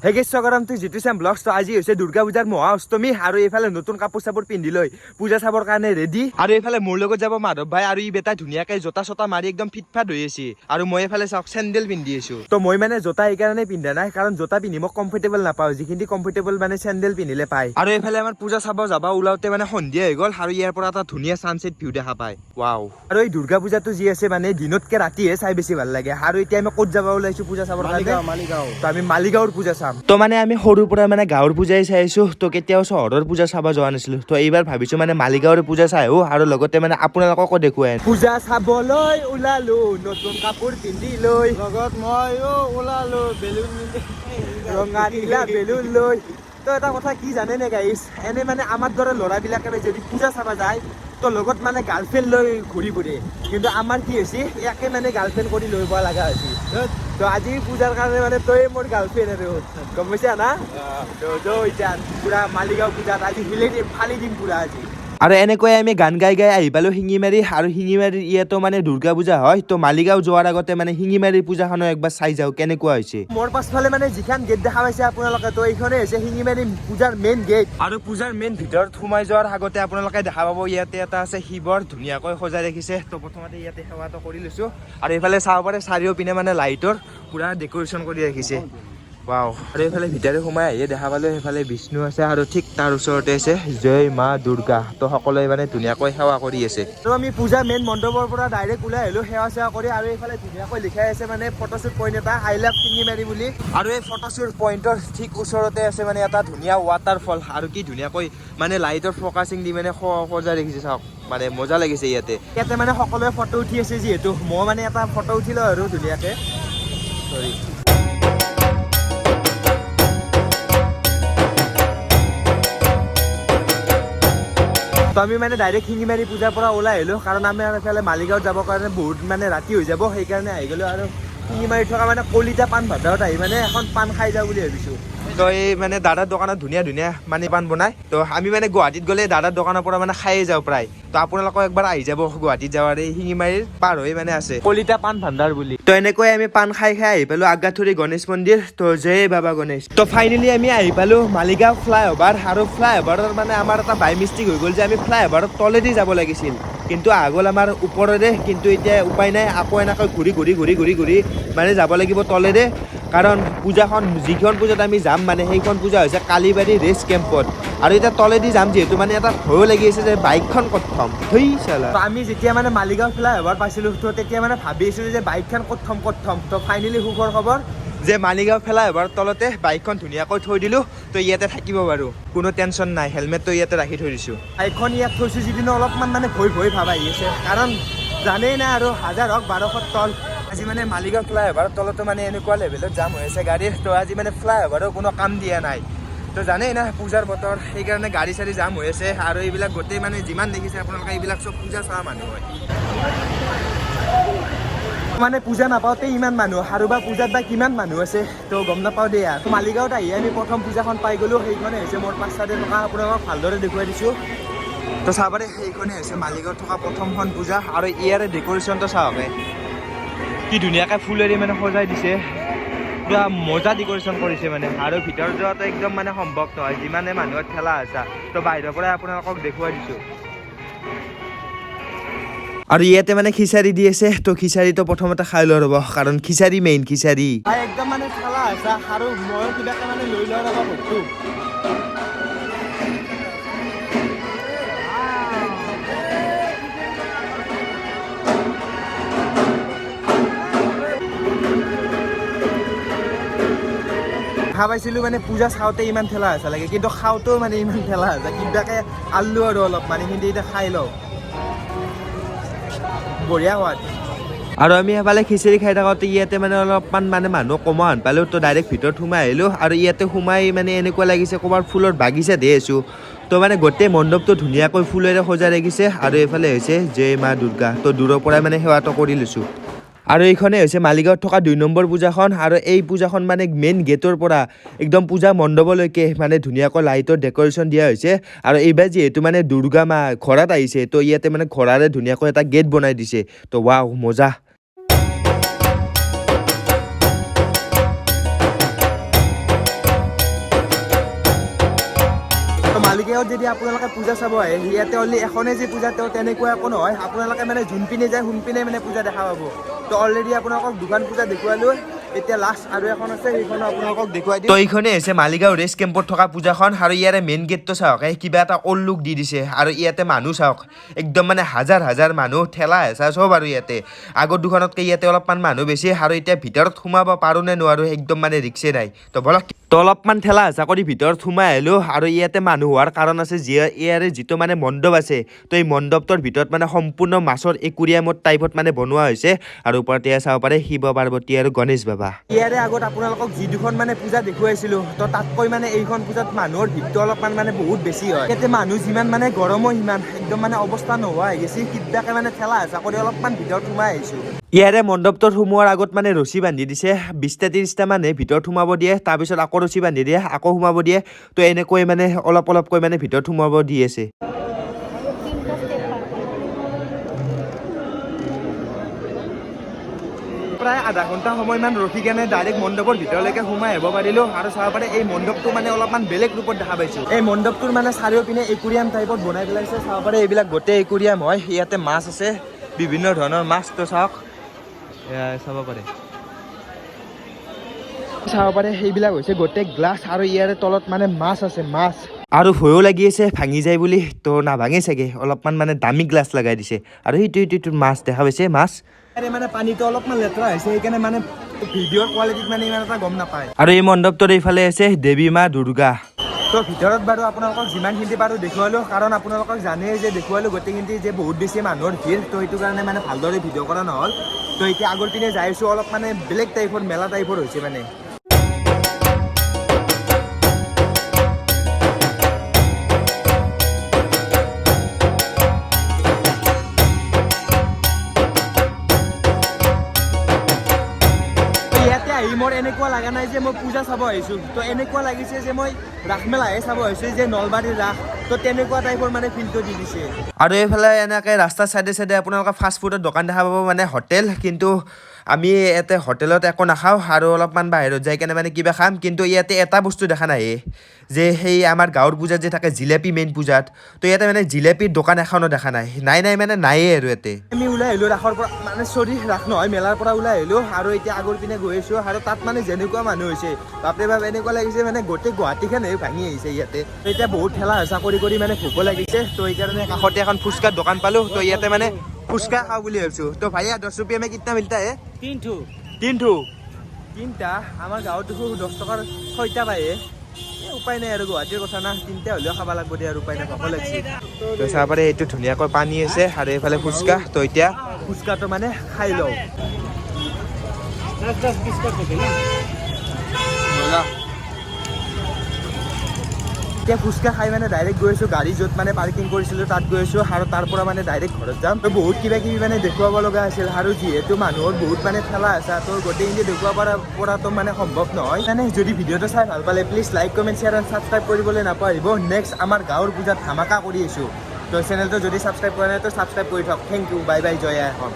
হে গাইছ, স্বাগতম টু জিতু শ্যাম ব্লগছ। তো আজি হৈছে দুৰ্গা পূজাৰ মহা অষ্টমী আৰু এইফালে নতুন কাপোৰ চাপোৰ পিন্ধি লৈ পূজা চাবৰ কাৰণে ৰেডি। আৰু এইফালে মোৰ লগত যাব মাধৱ ভাই আৰু ই বেটা ধুনীয়াকে জোতা চোতা মাৰি একদম ফিটফাট হৈ আছে। আৰু মই এইফালে চাওক চেণ্ডেল পিন্ধি আছো। তো মই মানে জোতা এইকাৰণে পিন্ধা নাই, কাৰণ জোতা পিন্ধি মই কমফৰ্টেবল নাপাওঁ, যিখিনি কমফৰ্টেবল মানে চেণ্ডেল পিন্ধিলে পায়। আৰু এইফালে আমাৰ পূজা চাব যাব ওলাওঁতে মানে সন্ধিয়া হৈ গ'ল আৰু ইয়াৰ পৰা এটা ধুনীয়া ছানছেট ভিউ দেখা পায়। ৱাও! আৰু এই দুৰ্গা পূজাটো যি আছে মানে দিনতকে ৰাতিহে চাই বেছি ভাল লাগে। আৰু এতিয়া আমি ক'ত যাব ওলাইছো পূজা চাবৰ কাৰণে? মালিগাঁও। তো আমি মালিগাঁৱৰ পূজা চাম। তো মানে আমি সৰুৰ পৰা মানে গাঁৱৰ পূজাই চাই আছো, তো কেতিয়াও চহৰৰ পূজা চাব যোৱা নাছিলো। তো এইবাৰ ভাবিছো মানে মালিগাঁৱৰ পূজা চাই আহো আৰু লগতে মানে আপোনালোককো দেখুৱাই। পূজা চাবলৈ ওলালো নতুন কাপোৰ পিন্ধি লৈ, লগত ময়ো ওলালো বেলুন। ৰঙা নীলা বেলুন লৈ। তো এটা কথা কি জানেনে গাইছ, এনে মানে আমাৰ দৰে ল'ৰাবিলাকে যদি পূজা চাব যায় তো লগত মানে গাৰ্লফ্ৰেণ্ড লৈ ঘূৰি ফুৰে, কিন্তু আমাৰ কি হৈছে, ইয়াকে মানে গাৰ্লফ্ৰেণ্ড কৰি লৈ পোৱা লগা হৈছে। তো আজি পূজাৰ কাৰণে মানে তই মোৰ গাৰ্লফ্ৰেণ্ড আৰু, গম পাইছা না? তো তো এতিয়া পুৰা মালিগাঁও পূজাত আজি হিলে দিম, ফালি দিম পুৰা আজি। আৰু এনেকৈ আমি গান গাই গাই আহি পালোঁ শিঙিমাৰী। আৰু শিঙিমাৰীৰ ইয়াতো মানে দুৰ্গা পূজা হয়। তো মালিগাঁও যোৱাৰ আগতে মানে শিঙিমাৰীৰ পূজাখনো একবাৰ চাই যাওঁ কেনেকুৱা হৈছে। মোৰ পাছফালে মানে যিখন গেট দেখা পাইছে আপোনালোকে, তো এইখনে হৈছে শিঙিমাৰী পূজাৰ মেইন গেট। আৰু পূজাৰ মেইন ভিতৰত সোমাই যোৱাৰ আগতে আপোনালোকে দেখা পাব ইয়াতে এটা আছে শিৱৰ, ধুনীয়াকৈ সজাই ৰাখিছে। তো প্ৰথমতে ইয়াতে সেৱাটো কৰি লৈছোঁ। আৰু এইফালে চাব পাৰে চাৰিওপিনে মানে লাইটৰ পুৰা ডেক'ৰেশ্যন কৰি ৰাখিছে। ৱাও! আৰু এইফালে ভিতৰে সোমাই আহিয়ে দেখা পালো সেইফালে বিষ্ণু আছে আৰু ঠিক তাৰ ওচৰতে আছে জয় মা দুৰ্গা। তো সকলোৱে মানে ধুনীয়াকৈ সেৱা কৰি আছে। তো আমি পূজা মেইন মণ্ডপৰ পৰা ডাইৰেক্ট ওলাই আহিলো সেৱা চেৱা কৰি। আৰু এইফালে ধুনীয়াকৈ লিখাই আছে মানে ফটোশ্বুট পইণ্ট এটা, I love Singimari বুলি। আৰু এই ফটোশ্বুট পইণ্টৰ ঠিক ওচৰতে আছে মানে এটা ধুনীয়া ৱাটাৰফল। আৰু কি ধুনীয়াকৈ মানে লাইটৰ ফকাচিং দি মানে সজাই ৰাখিছে, চাওক, মানে মজা লাগিছে ইয়াতে। ইয়াতে মানে সকলোৱে ফটো উঠি আছে, যিহেতু মই মানে এটা ফটো উঠিলো আৰু ধুনীয়াকে। চৰি। তো আমি মানে ডাইৰেক্ট শিঙিমাৰী পূজাৰ পৰা ওলাই আহিলোঁ, কাৰণ আমি আৰু এইফালে মালিগাঁৱত যাবৰ কাৰণে বহুত মানে ৰাতি হৈ যাব, সেইকাৰণে আহি গ'লোঁ। আৰু শিঙিমাৰীত থকা মানে কলিতা পাণ ভাণ্ডাৰত আহি মানে এখন পাণ খাই যাওঁ বুলি ভাবিছোঁ। তো এই মানে দাদাৰ দোকানত ধুনীয়া ধুনীয়া মানে পাণ বনায়। তো আমি মানে গুৱাহাটীত গ'লে দাদাৰ দোকানৰ পৰা মানে খায়ে যাওঁ প্ৰায়। তো আপোনালোকেও একবাৰ আহি যাব গুৱাহাটীত যাৱাৰ, এই শিঙিমাৰীৰ পাৰ হৈ মানে আছে কলিতা পাণ ভাণ্ডাৰ বুলি। তো এনেকৈ আমি পাণ খাই খাই আহি পালোঁ আগাথুৰি গণেশ মন্দিৰ। তো জয় বাবা গণেশ। তো ফাইনেলি আমি আহি পালোঁ মালিগাঁও ফ্লাই অভাৰ। আৰু ফ্লাই অভাৰৰ মানে আমাৰ এটা বাই মিষ্টেক হৈ গ'ল যে আমি ফ্লাই অভাৰৰ তলেদি যাব লাগিছিল, কিন্তু আগল আমাৰ ওপৰেৰে। কিন্তু এতিয়া উপায় নাই, আকৌ এনেকৈ ঘূৰি ঘূৰি ঘূৰি ঘূৰি ঘূৰি মানে যাব লাগিব তলেৰে, কাৰণ পূজাখন যিখন পূজাত আমি যাম মানে সেইখন পূজা হৈছে কালিবাৰী ৰেষ্ট কেম্পত। আৰু এতিয়া তলেদি যাম যিহেতু মানে এটা ভয়ো লাগি আছে যে বাইকখন ক'ত থ'ম। ধেই চালা! তো আমি যেতিয়া মানে মালিগাঁও ফ্লাই অভাৰ পাইছিলোঁ, তো তেতিয়া মানে ভাবি আছিলোঁ যে বাইকখন ক'ত থ'ম, ক'ত থ'ম। তো ফাইনেলি সুখৰ খবৰ যে মালিগাঁও ফ্লাই অভাৰ তলতে বাইকখন ধুনীয়াকৈ থৈ দিলোঁ। তো ইয়াতে থাকিব বাৰু, কোনো টেনশ্যন নাই। হেলমেটটো ইয়াতে ৰাখি থৈ দিছোঁ। বাইকখন ইয়াত থৈছোঁ যিদিনা অলপমান মানে ভয় ভয় ভাৱ আহি আছে, কাৰণ জানেই না আৰু হাজাৰ হওক 1200 তল। আজি মানে মালিগাঁও ফ্লাই অভাৰৰ তলতো মানে এনেকুৱা লেভেলত জাম হৈ আছে গাড়ীৰ। তো আজি মানে ফ্লাই অভাৰো কোনো কাম দিয়া নাই। তো জানেই না পূজাৰ বতৰ, সেইকাৰণে গাড়ী চাড়ী জাম হৈ আছে। আৰু এইবিলাক গোটেই মানে যিমান দেখিছে আপোনালোকে, এইবিলাক চব পূজা চোৱা মানুহ হয়। মানে পূজা নাপাওঁতে ইমান মানুহ আৰু বা পূজাত বা কিমান মানুহ আছে তো গম নাপাওঁ দেই। আৰু মালিগাঁৱত আহি আমি প্ৰথম পূজাখন পাই গ'লো। সেইখনে হৈছে মোৰ পাছ চাইডে থকা, আপোনালোকক ভালদৰে দেখুৱাই দিছোঁ। তো চাব পাৰে, সেইখনে হৈছে মালিগাঁৱত থকা প্ৰথমখন পূজা। আৰু ইয়াৰে ডেক'ৰেশ্যনটো চাওক, কি ধুনীয়াকৈ ফুলেৰে মানে সজাই দিছে, পুৰা মজা ডেক'ৰেশ্যন কৰিছে মানে। আৰু ভিতৰত যোৱাটো একদম মানে সম্ভৱ নহয়, যিমানে মানুহত ঠেলা হেঁচা। তো বাহিৰৰ পৰাই আপোনালোকক দেখুৱাই দিছোঁ। আৰু ইয়াতে মানে খিচাৰি দি আছে। তো খিচাৰিটো প্ৰথমতে খাই লওঁ ৰ'ব, কাৰণ খিচাৰি মেইন খিচাৰি। একদম মানে ঠেলা হেঁচা আৰু ময়ো কিবাকে মানে লৈ লওঁ ৰ'ব বস্তু। দেখা পাইছিলোঁ মানে পূজা চাওঁতে ইমান ঠেলা হেঁচা লাগে, কিন্তু খাওঁতেও মানে ইমান ঠেলা হেঁচা। কিবাকে আনলো আৰু অলপ মানে, কিন্তু এতিয়া খাই লওঁ, বঢ়িয়া সোৱাদ। আৰু আমি সেইফালে খিচিৰি খাই থাকোঁতে ইয়াতে মানে অলপমান মানে মানুহ কমা হেন পালোঁ। তো ডাইৰেক্ট ভিতৰত সোমাই আহিলোঁ। আৰু ইয়াতে সোমাই মানে এনেকুৱা লাগিছে ক'ৰবাত ফুলৰ বাগিচাতহে আছোঁ। তো মানে গোটেই মণ্ডপটো ধুনীয়াকৈ ফুলেৰে সজাই ৰাখিছে। আৰু এইফালে হৈছে জয় মা দুৰ্গা। তো দূৰৰ পৰাই মানে সেৱাটো কৰি লৈছোঁ। আৰু এইখনে হৈছে মালিগাঁৱত থকা 2 নম্বৰ পূজাখন। আৰু এই পূজাখন মানে মেইন গেটৰ পৰা একদম পূজা মণ্ডপলৈকে মানে ধুনীয়াকৈ লাইটৰ ডেক'ৰেশ্যন দিয়া হৈছে। আৰু এইবাৰ যিহেতু মানে দুৰ্গা মা ঘোঁৰাত আহিছে, তো ইয়াতে মানে ঘোঁৰাৰে ধুনীয়াকৈ এটা গেট বনাই দিছে। তো ৱাও, মজা! মালিগাঁৱত যদি আপোনালোকে পূজা চাব আহে, ইয়াতে অনলি এখনে যে পূজা তেওঁ তেনেকুৱা একো নহয়। আপোনালোকে মানে যোনপিনে যায় সোনপিনে মানে পূজা দেখা পাব। তো অলৰেডি আপোনালোকক দুখন পূজা দেখুৱালোঁ, এতিয়া লাষ্ট আৰু এখন আছে, সেইখনো আপোনালোকক দেখুৱাই দিম। তো এইখনেই হৈছে মালিগাঁও ৰেষ্ট কেম্পত থকা পূজাখন। আৰু ইয়াৰে মেইন গেটটো চাওক, এই কিবা এটা অল্ড লুক দি দিছে। আৰু ইয়াতে মানুহ চাওক, একদম মানে হাজাৰ হাজাৰ মানুহ, ঠেলা হেঁচা চব। আৰু ইয়াতে আগৰ দুখনতকৈ ইয়াতে অলপমান মানুহ বেছি। আৰু এতিয়া ভিতৰত সোমাব পাৰোঁ নে নোৱাৰোঁ একদম মানে ৰিক্সে নাই। তো বলক। তো অলপমান ঠেলা হেঁচা কৰি ভিতৰত সোমাই আহিলোঁ। আৰু ইয়াতে মানুহ হোৱাৰ কাৰণ আছে, যি ইয়াৰে যিটো মানে মণ্ডপ আছে, তো এই মণ্ডপটোৰ ভিতৰত মানে সম্পূৰ্ণ মাছৰ একুৰিয়ামৰ টাইপত মানে বনোৱা হৈছে। আৰু ওপৰত এয়া চাব পাৰে শিৱ পাৰ্বতী আৰু গণেশ বাবা। ইয়াৰে আগত আপোনালোকক যি দুখন মানে পূজা দেখুৱাইছিলোঁ, তো তাতকৈ মানে এইখন পূজাত মানুহৰ ভিৰটো অলপমান মানে বহুত বেছি হয়। ইয়াতে মানুহ যিমান মানে গৰমো সিমান, একদম মানে অৱস্থা নোহোৱা হৈ গৈছে। কিবাকে মানে ঠেলা হেঁচা কৰি অলপমান ভিতৰত সোমাই আহিছোঁ। ইয়াৰে মণ্ডপটোত সোমোৱাৰ আগত মানে ৰছী বান্ধি দিছে, 20টা 30টা মানে ভিতৰত সোমাব দিয়ে, তাৰপিছত আকৌ ৰছী বান্ধি দিয়ে, আকৌ সোমাব দিয়ে। তো এনেকৈ মানে অলপ অলপকৈ মানে ভিতৰত সোমাব দি আছে। তিনিটা ষ্টেপ পাৰ কৰি। প্ৰায় আধা ঘণ্টা সময়মান ৰখি কেনে ডাইৰেক্ট মণ্ডপৰ ভিতৰলৈকে সোমাই আহিব পাৰিলোঁ। আৰু চাব পাৰে এই মণ্ডপটো মানে অলপমান বেলেগ ৰূপত দেখা পাইছোঁ। এই মণ্ডপটোৰ মানে চাৰিওপিনে একুৰিয়াম টাইপত বনাই পেলাইছে। চাব পাৰে এইবিলাক গোটেই একুৰিয়াম হয়। ইয়াতে মাছ আছে, বিভিন্ন ধৰণৰ মাছ। তো চাওক, এয়া চাব পাৰে, চাব পাৰে সেইবিলাক হৈছে গোটেই গ্লাছ। আৰু ইয়াৰে তলত মানে মাছ আছে, মাছ। আৰু ভয়ো লাগি আছে ভাঙি যায় বুলি, তো নাভাঙে চাগে, অলপমান মানে দামী গ্লাছ লগাই দিছে। আৰু সেইটো মাছ দেখা পাইছে, মাছ। ইয়াৰে মানে পানীটো অলপমান লেতেৰা হৈছে, সেইকাৰণে মানে ভিডিঅ'ৰ কোৱালিটিত মানে ইমান এটা গম নাপায়। আৰু এই মণ্ডপটোৰ এইফালে আছে দেৱী মা দুৰ্গা। তো ভিতৰত বাৰু আপোনালোকক যিমানখিনি পাৰোঁ দেখুৱালোঁ, কাৰণ আপোনালোকক জানেই যে দেখুৱালোঁ গোটেইখিনি যে বহুত বেছি মানুহৰ ভিৰ। তো সেইটো কাৰণে মানে ভালদৰে ভিডিঅ' কৰা নহ'ল। তো এতিয়া আগৰ পিনে যাই আছোঁ, অলপ মানে বেলেগ টাইপৰ মেলা টাইপৰ হৈছে মানে। তো ইয়াতে আহি মোৰ এনেকুৱা লগা নাই যে মই পূজা চাব আহিছোঁ, তো এনেকুৱা লাগিছে যে মই ৰাসমেলাহে চাব আহিছোঁ, যে নলবাৰীৰ ৰাস, তো তেনেকুৱা টাইপৰ মানে ফিলটো দি দিছে। আৰু এইফালে এনেকৈ ৰাস্তাৰ চাইডে চাইডে আপোনালোকে ফাষ্ট ফুডৰ দোকান দেখা পাব, মানে হোটেল। কিন্তু আমি ইয়াতে হোটেলত একো নাখাওঁ আৰু অলপমান বাহিৰত যাই কেনে মানে কিবা খাম। কিন্তু ইয়াতে এটা বস্তু দেখা নাই যে সেই আমাৰ গাঁৱৰ পূজাত যে থাকে জিলেপি, মেইন পূজাত, তো ইয়াতে মানে জিলেপিৰ দোকান এখনো দেখা নাই, নাই নাই মানে নায়েই। আৰু ইয়াতে আমি ওলাই আহিলোঁ ৰাসৰ পৰা, মানে চৰি ৰাস নহয়, মেলাৰ পৰা ওলাই আহিলোঁ। আৰু এতিয়া আগৰ পিনে গৈ আছোঁ। আৰু তাত মানে যেনেকুৱা মানুহ হৈছে, বাপৰে বাপ, এনেকুৱা লাগিছে মানে গোটেই গুৱাহাটীখনে ভাঙি আহিছে ইয়াতে। তো এতিয়া বহুত ঠেলা হেঁচা কৰি কৰি মানে ভোকো লাগিছে, তো সেইকাৰণে কাষতে এখন ফুচকাৰ দোকান পালোঁ। তো ইয়াতে মানে ফুচকা খাওঁ বুলি ভাবিছোঁ। তো ভাইয়া, 10 रुपये में कितना मिलता है? तीन ठो। তিন ठो? তিনিটা? আমাৰ গাঁৱত দেখোন 10 টকাৰ 6টা পায়। এই উপায় নাই আৰু, গুৱাহাটীৰ কথা না, তিনিটা হ'লেও খাব লাগিব দে, আৰু উপায় নাই, ভোকো লাগিছে। তো চাব পাৰে এইটো ধুনীয়াকৈ পানী আছে আৰু এইফালে ফুচকা। তো এতিয়া ফুচকাটো মানে খাই লওঁ। 10 10 पीस कर देते ना। মজা। এতিয়া ফুচকা খাই মানে ডাইৰেক্ট গৈ আছোঁ গাড়ী য'ত মানে পাৰ্কিং কৰিছিলোঁ তাত গৈ আছোঁ। আৰু তাৰ পৰা মানে ডাইৰেক্ট ঘৰত যাম। তো বহুত কিবা কিবি মানে দেখুৱাব লগা আছিল, আৰু যিহেতু মানুহৰ বহুত মানে ঠেলা আছে, তো গোটেইখিনি দেখুৱাব পৰাটো মানে সম্ভৱ নহয়। মানে যদি ভিডিঅ'টো চাই ভাল পালে please like, comment, share and subscribe কৰিবলৈ নাপাহৰিব। নেক্সট আমাৰ গাঁৱৰ পূজাত ধামাকা কৰি আছোঁ। তো চেনেলটো যদি ছাবস্ক্ৰাইব কৰা নাই, তো ছাবস্ক্ৰাইব কৰি থওক। Thank U, bye bye, Jay I Assam.